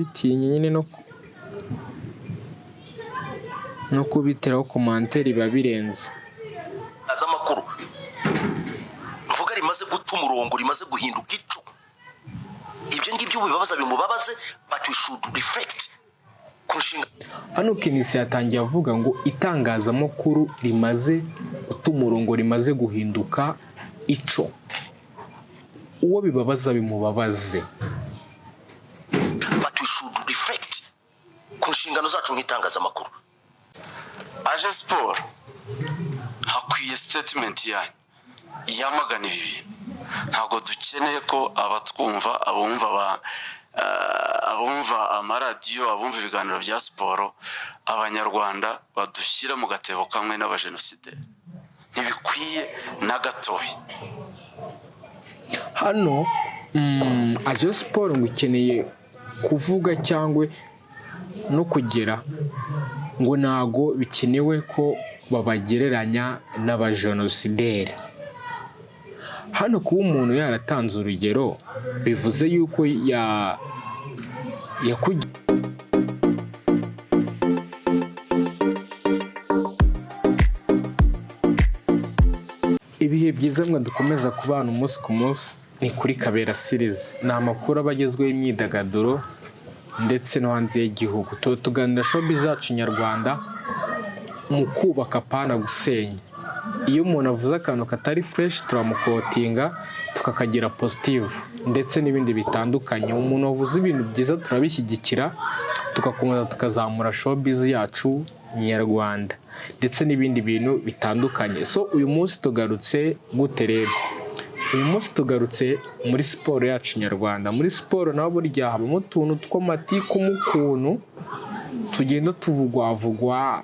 Bitinye nyine no kubiteraho commentaire biba birenze. Amakuru mvuga rimaze guta umurongo, rimaze guhinduka ico. Ibyo ngibyo bibabaza bimubabaze, but we should reflect ku nshinga. Hano KNC yatangiye avuga ngo itangazamakuru rimaze guta umurongo, rimaze guhinduka ico. Uwo bibabaza bimubabaze. But we should reflect ku nshingano zacu nk'itangazamakuru. AJE Siporo, hakwiye statement yanyu yamagana ibi bintu. Ntabwo dukeneye ko abatwumva, abumva amaradiyo, abumva ibiganiro bya siporo, Abanyarwanda badushyira mu gatebo kamwe n'abajenosideri. Ntibikwiye na gatoya. Hano AJE Siporo ngo ikeneye kuvuga cyangwa no kugira ngo ntago bikenewe ko babagereranya n'abajenosideri. Hano kuba umuntu yaratanze urugero bivuze yuko ya yakugi. Ibihe byiza mwe dukomeza kubana umunsi ku munsi, ni kuri Kabera Series. Ni amakuru aba agezweho, imyidagaduro ndetse no hanze y'igihugu. Tuba tuganira showbiz zacu nyarwanda mu kubaka, apana gusenya. Iyo umuntu avuze akantu katari fresh, turamukotinga tukakagira positive ndetse n'ibindi bitandukanye. Umuntu wavuze ibintu byiza turabishyigikira, tugakomeza tukazamura showbiz yacu nyarwanda ndetse n'ibindi bintu bitandukanye. So uyu munsi tugarutse gute rero? Uyu munsi tugarutse muri siporo yacu nyarwanda. Muri siporo naho burya habamo utuntu tw'amatiku mu kuntu tugenda tuvugwavugwa,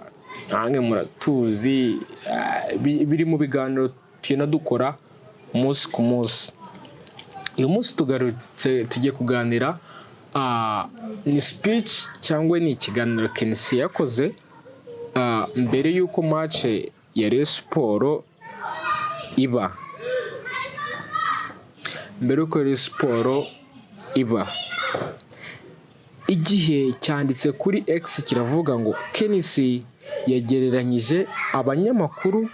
namwe muratuzi, biri mu biganiro tugenda dukora umunsi ku munsi. Uyu munsi tugarutse, tugiye kuganira, ni speech cyangwa ni ikiganiro KNC yakoze mbere y'uko match ya Rayon Sport iba. Mbere y'uko Rayon Sport iba. Igihe cyanditse kuri X kiravuga ngo KNC yagereranyije abanyamakuru.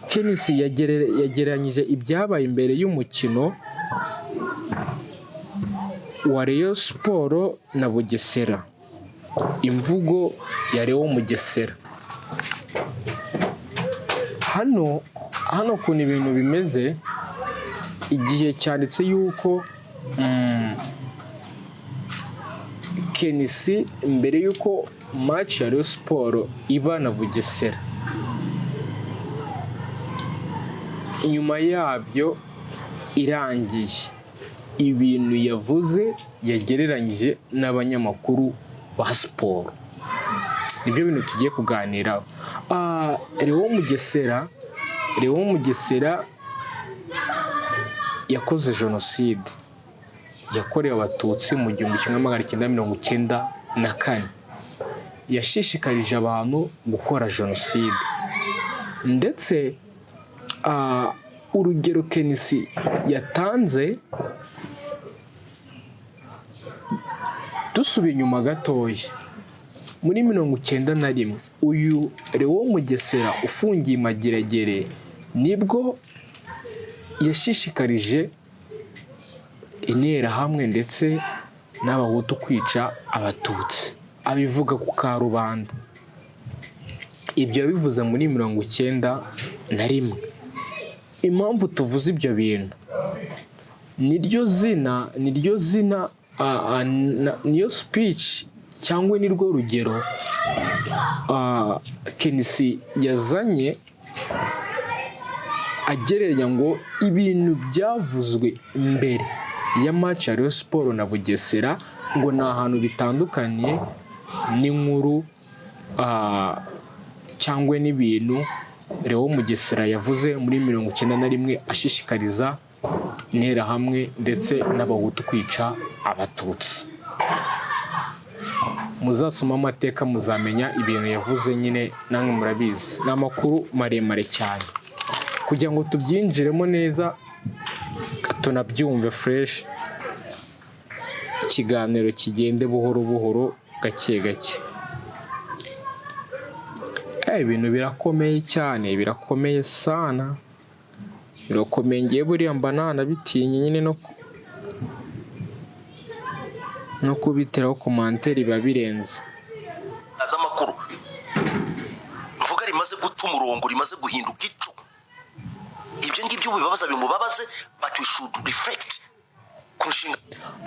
KNC yagereranyije ibyabaye imbere y'umukino wa Rayon Sport na Bugesera. Imvugo ya Leon Mugesera. Hano ukuntu ibintu bimeze, Igihe cyanditse yuko KNC mbere y'uko match ya Rayon Sport iba na Bugesera, nyuma yabyo irangiye, ibintu yavuze yagereranyije n'abanyamakuru ba siporo, nibyo bintu tugiye kuganiraho. Leon Mugesera yakoze jenoside yakorewe Abatutsi mu 1994, yashishikarije abantu gukora jenoside. Ndetse urugero KNC yatanze, dusubiye inyuma gatoya muri 91, uyu Leon Mugesera ufungiye i Mageragere nibwo yashishikarije Interahamwe ndetse n'Abahutu kwica Abatutsi, abivuga ku karubanda. Ibyo yabivuze muri 91. Impamvu tuvuze ibyo bintu, niryo zina, niyo speech cyangwa nirwo rugero KNC yazanye agereranya ngo ibintu byavuzwe mbere ya match ya Rayon Sport na Bugesera ngo ni ahantu bitandukanye n'inkuru cyangwa n'ibintu Leon Mugesera yavuze muri 91 ashishikariza Interahamwe ndetse n'Abahutu kwica Abatutsi. Muzasoma amateka muzamenya ibintu yavuze nyine, namwe murabizi, ni amakuru maremare cyane. Kugira ngo tubyinjiremo neza, Tunabyumve fresh, ikiganiro kigende buhoro buhoro, gake gake. Ibintu birakomeye cyane, birakomeye sana, birakomeye. Ngewe buriya mba nanabitinye nyine no kubiteraho commentaire biba birenze. Amakuru mvuga rimaze guta umurongo, rimaze guhinduka icu. Ibyo ngibyo bibabaza bimubabaze, but we should reflect ku nshinga.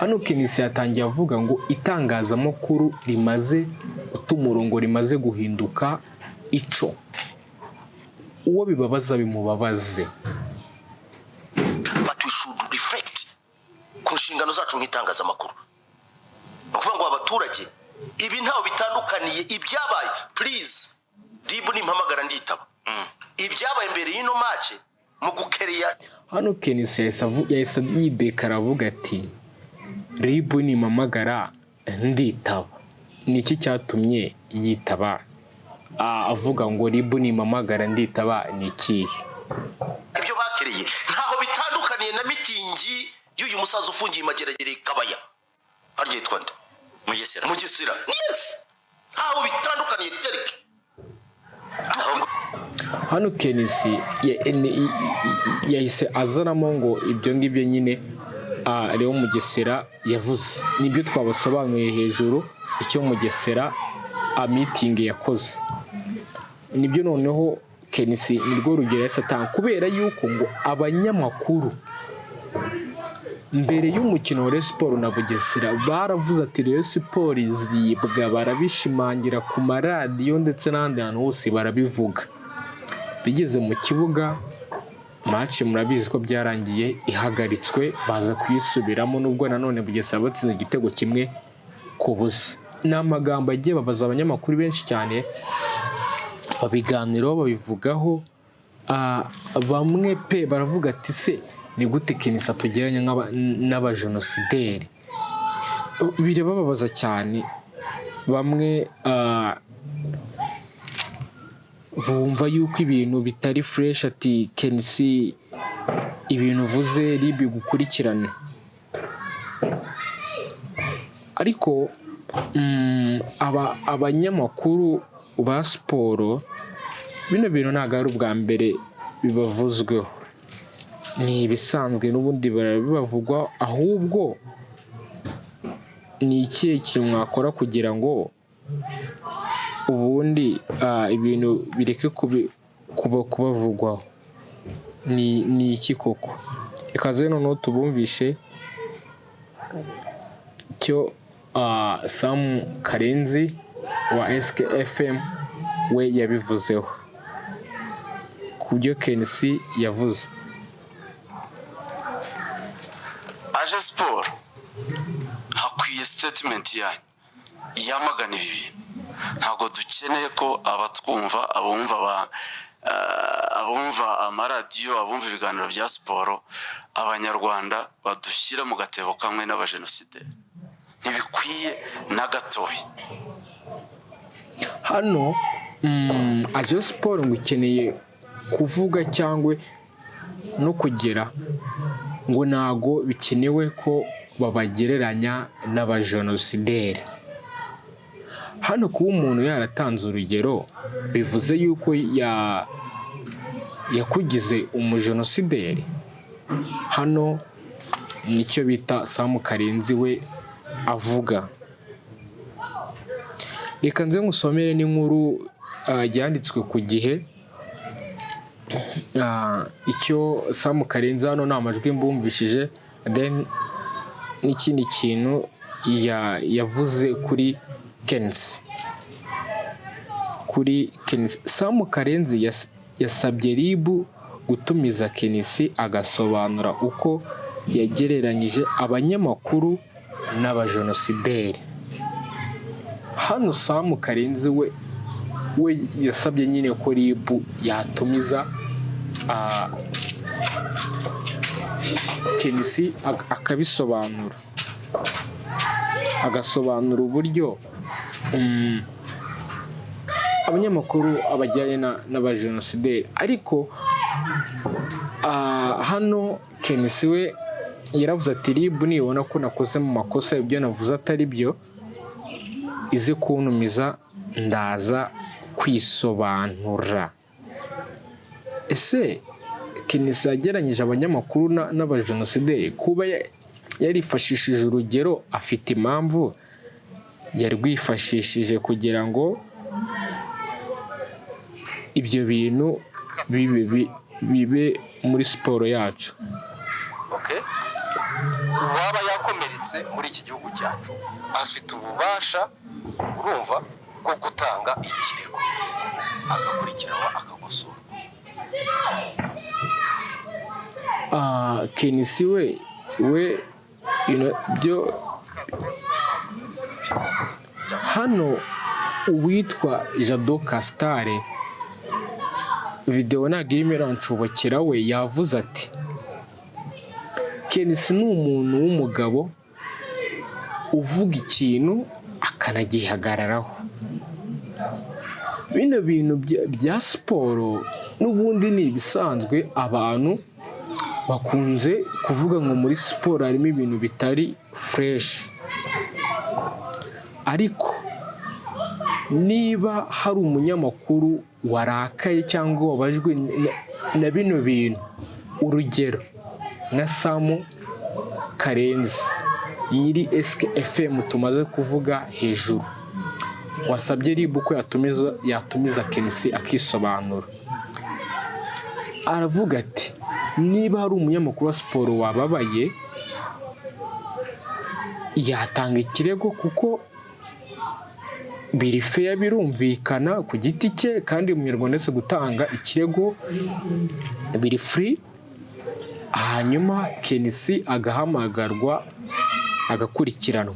Hano KNC yatangiye avuga ngo itangazamakuru rimaze guta umurongo, rimaze guhinduka ico. Uwo bibabaza bimubabaze. But we should reflect ku nshingano zacu nk'itangazamakuru. Ni ukuvuga ngo abaturage, ibi ntaho bitandukaniye ibyabaye. Please, RIB nimpamagara nditaba. Ibyabaye mbere y'ino match mu gukereya Hano KNC yahise yidekara, avuga ati: "RIB nimpamagara nditaba." Ni iki cyatumye yitaba? Avuga ngo "RIB nimpamagara nditaba" ni ikihe? Ibyo bakereye ntaho bitandukaniye na mitingi y'uyu musaza ufungiye i Mageragere, Kabaya, harya yitwa nde? Mugesera. Mugesera, yes. Ntaho bitandukaniye terike. Hano KNC yahise azanamo ngo ibyo ngibyo nyine Leo Mugesera yavuze nibyo twabasobanuriye hejuru. Icyo Mugesera mitingi yakoze nibyo. Noneho KNC nirwo rugero yahise atanga, kubera yuko ngo abanyamakuru mbere y'umukino wa Rayon Sports na Bugesera baravuze ati Rayon Sports izibwa, barabishimangira ku maradiyo ndetse n'ahandi hantu hose barabivuga. Bigeze mu kibuga, match murabizi ko byarangiye ihagaritswe, baza kuyisubiramo nubwo nanone Bugesera batsinze igitego 1-0. Ni amagambo agiye babaza abanyamakuru benshi cyane, babiganiraho, babivugaho. Bamwe pe baravuga ati: "Se ni gute KNC tugereranya n'abajenosideri?" Birabababaza cyane. Bamwe bumva yuko ibintu bitari fresh, ati: "KNC, ibintu uvuze RIB gukurikirane." Ariko aba abanyamakuru ba siporo, bino bintu ntabwo ari ubwa mbere bibavuzweho, ni ibisanzwe n'ubundi barabibavugwa. Ahubwo ni ikihe kintu mwakora kugira ngo ubundi ibintu bireke kubavugwaho? Ni iki koko? Ikaze noneho tubumvishe icyo Sam Karenzi wa SKFM we yabivuzeho ku byo KNC yavuze. Aje siporo, hakwiye statement yanyu yamagana ibi bintu. Ntabwo dukeneye ko abatwumva, abumva amaradiyo, abumva ibiganiro bya siporo, abanyarwanda badushyira mu gatebo kamwe n'abajenosideri. Ntibikwiye na gatoya. Hano aje siporo ngo ikeneye kuvuga cyangwa no kugera ngo ntago bikenewe ko babagereranya n'abajenosideri. Hano kuba umuntu yaratanze urugero bivuze yuko yakugize umujenosideri? Hano nicyo bita Sam Karenzi we avuga. Reka nze ngusomere n'inkuru yanditswe ku Gihe. Icyo Sam Karenzi, hano ni amajwi mbumvishije, then n'ikindi kintu yavuze kuri KNC. Kuri KNC, Sam Karenzi yasabye RIB gutumiza KNC agasobanura uko yagereranyije abanyamakuru n'abajenosideri. Hano Sam Karenzi we yasabye nyine ko RIB yatumiza KNC akabisobanura, agasobanura uburyo abanyamakuru abajyanye n'abajenosideri. Ariko hano KNC we Yaravuze ati: "RIB nibona ko nakoze mu makosa, ibyo navuze atari byo, ize kuntumiza, ndaza kwisobanura." Ese KNC yageranyije abanyamakuru n'abajenosideri? Kuba yarifashishije urugero, afite impamvu yarwifashishije kugira ngo ibyo bintu bibe muri siporo yacu. Okay, uwaba yakomeretse muri iki gihugu cyacu afite ububasha, urumva, bwo gutanga ikirego, agakurikiranwa, agakosorwa. KNC we byo hano, uwitwa Jado Castar, videwo ntabwo irimo iranshobokera, we yavuze ati: "KNC ni umuntu w'umugabo uvuga ikintu akanagihagararaho." Bino bintu bya siporo n'ubundi ni ibisanzwe, abantu bakunze kuvuga ngo muri siporo harimo ibintu bitari fresh, ariko niba hari umunyamakuru warakaye cyangwa wabajwe na bino bintu, urugero nka Samu Karenzi nyiri SK FM tumaze kuvuga hejuru, wasabye RIB ko yatumiza KNC akisobanura, aravuga ati: "Niba hari umunyamakuru wa siporo wababaye, yatanga ikirego, kuko biri fair, birumvikana ku giti cye, kandi umunyarwanda wese gutanga ikirego biri free, hanyuma KNC agahamagarwa, agakurikiranwa."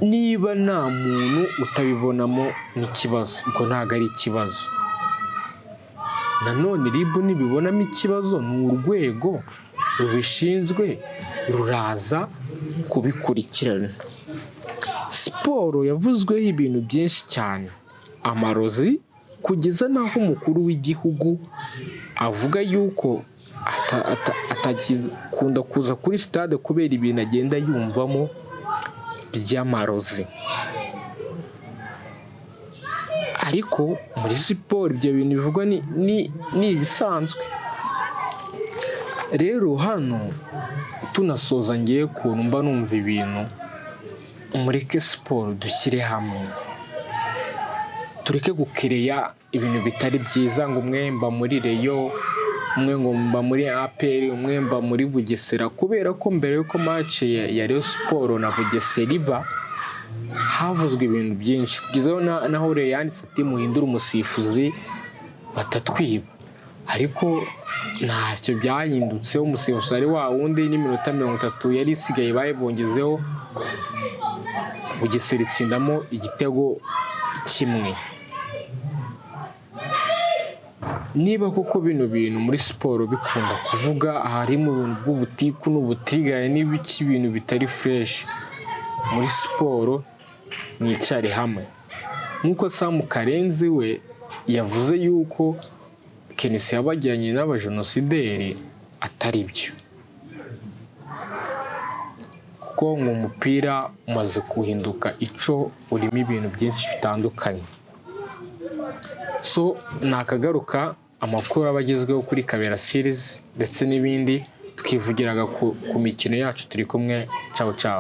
Niba nta muntu utabibonamo nk'ikibazo, ubwo ntabwo ari ikibazo. Nanone RIB nibibonamo ikibazo, ni urwego rubishinzwe ruraza kubikurikirana. Siporo yavuzweho ibintu byinshi cyane, amarozi, kugeza n'aho umukuru w'igihugu avuga yuko atakikunda kuza kuri sitade kubera ibintu agenda yumvamo by'amarozi. Ariko muri siporo ibyo bintu bivugwa ni ibisanzwe. Rero hano tunasoza, ngiye ukuntu mba numva ibintu, mureke siporo dushyire hamwe, tureke gukereya ibintu bitari byiza, ngo umwe mba muri Rayon, umwe ngo mba muri APR, umwe mba muri Bugesera, kubera ko mbere y'uko match ya Rayon Sports na Bugesera iba, havuzwe ibintu byinshi, kugeza naho Rayon yanditse ati: "Muhindure umusifuzi batatwiba." Ariko ntacyo byahindutse, umusifuzi ari wa wundi, n'iminota 30 yari isigaye bayibongezeho, Bugesera itsindamo igitego kimwe. Niba koko bino bintu muri siporo bikunda kuvuga, harimo ubuntu bw'ubutiku n'ubutiriganya n'ibiki, ibintu bitari fresh muri siporo, mwicare hamwe, nk'uko Samu Karenzi we yavuze yuko KNC yabajyanye n'abajenosideri atari byo, kuko ngo umupira umaze guhinduka ico urimo ibintu byinshi bitandukanye. So nakagaruka, amakuru aba agezweho kuri Kabera Series ndetse n'ibindi twivugiraga ku mikino yacu. Turi kumwe, ciao ciao.